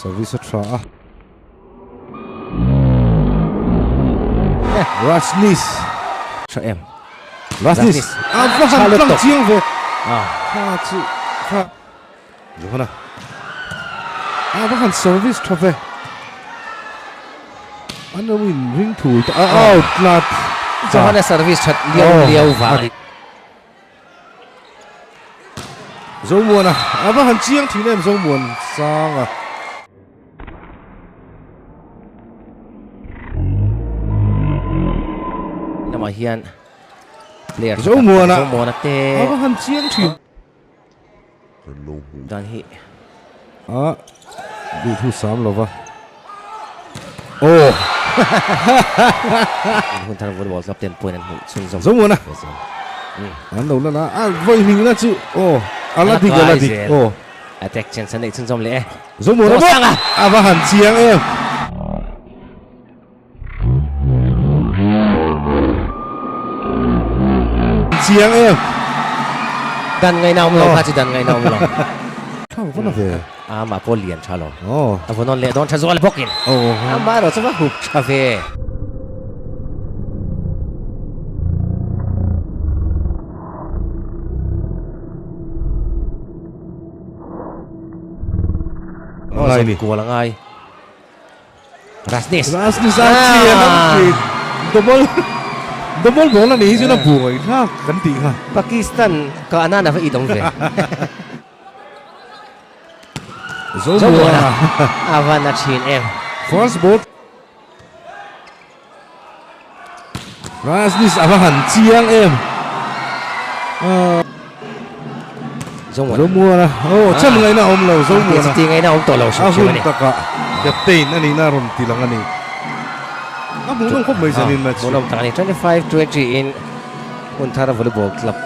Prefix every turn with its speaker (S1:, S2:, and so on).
S1: Service a tha a. Rajneesh.
S2: Tha em.
S1: Rajneesh. A va han tlang chiang ve. Kha chu kha. Johana. A va han service tha ve. An lo in ring thul ta. A out lat.
S2: Johana service that liau liau vang.
S1: Zomuana a va han chiang thin em Zomuan sang a.
S2: Lamah hian player
S1: Zomuana
S2: Zomuana te
S1: a va han chiang thin.
S2: Dan hi
S1: a duhthu sam lova. Aw.
S2: Hun thar volleyball club ten point an hmuh chhunzawm.
S1: Zomuana. An lo lan a, a vawi hming na chu aw a la dik a la dik aw.
S2: Attack chance an neih chhunzawm leh e.
S1: Zomuana bawk a va han chiang em. Chiang em.
S2: Dan ngaihna awm lo kha chu dan ngaihna awm lo.
S1: Tha va na ve.
S2: A mah pawh lian tha lo. A vawn awn leh dawn tha zual bawkin. Amah erawh chu va hup tha ve.
S1: Ngai ni.
S2: Kual a ngai. Rasnis.
S1: Rasnis a chian an ti. Double double ball a nih hi chuan a bu ngaihthlak kan tih kha.
S2: Pakistan ka anan a va it awm ve.
S1: Zomuana
S2: a va na thin em.
S1: First ball. Rasnis a va han chiang em. Zomuana aw chan ngaihna a awm lo Zomuana.
S2: Ti ngaihna a awm tawh lo hrim hrim a ni.
S1: A hun takah captain a nihna a rawn ti lang a ni. A hmuhnawm khawp mai zanin match.
S2: Hmuhnawm tak a ni. 25-20 in Hunthar Volleyball Club.